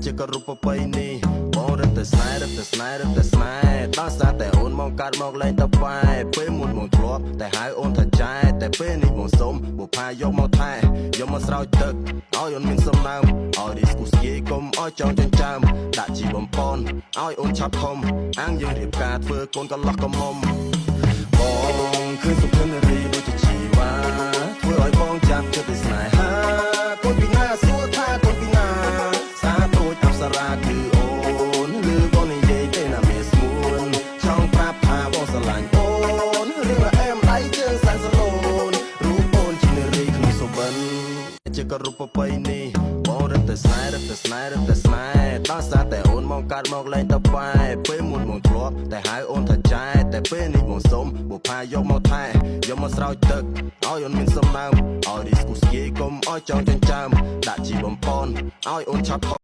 ជាក៏រូបប្រពៃនេះបងរឹតតែស្នេហ៍រឹតតែស្នេហ៍រឹតតែស្នេហ៍ដោយសារតែអូនមកកាត់មកលែងតប៉ែពេលមុនបងធ្លាប់តែហៅអូនថាចែតែពេលនេះបងសុំបុផាយកមកថែយកមកស្រោចទឹកឲ្យអូនមានសំណើមឲ្យរីស្គូស្គីកុំឲ្យចង់ចិញ្ចើមដាក់ជីបំពន់ឲ្យអូនឆាប់ធំអាងយើងរៀបការធ្វើកូនកន្លោះកំមុំបងឃើញសុភនារីដូចជាជីវ៉ាធ្វើឲ្យបងចាប់ចិត្តស្នេហាកូនពីណាសួរថាកូនពីណាសាតូចអប្សរាគឺអូនឬបងនិយាយទេណាមេស្ងួនចង់ប្រាប់ថាបងស្រឡាញ់អូនរឿងអែមដៃជើងសានសឡូនរូបអូនជានារីក្នុងសុបិនជាក៏រូបប្រពៃនេះបងរឹតតែស្នេហ៍រឹតតែស្នេហ៍រឹតតែស្នេហ៍ដោយសារតែអូនមកកាត់មកលែងតប៉ែពេលមុនបងធ្លាប់តែហៅអូនថាចែតែពេលនេះបងសុំបុផាយកមកថែយកមកស្រោចទឹកឲ្យអូនមានសំណើមឲ្យរីស្គូស្គីកុំឲ្យចង់ចិញ្ចើមដាក់ជីបំពន់ឲ្យអូនឆាប់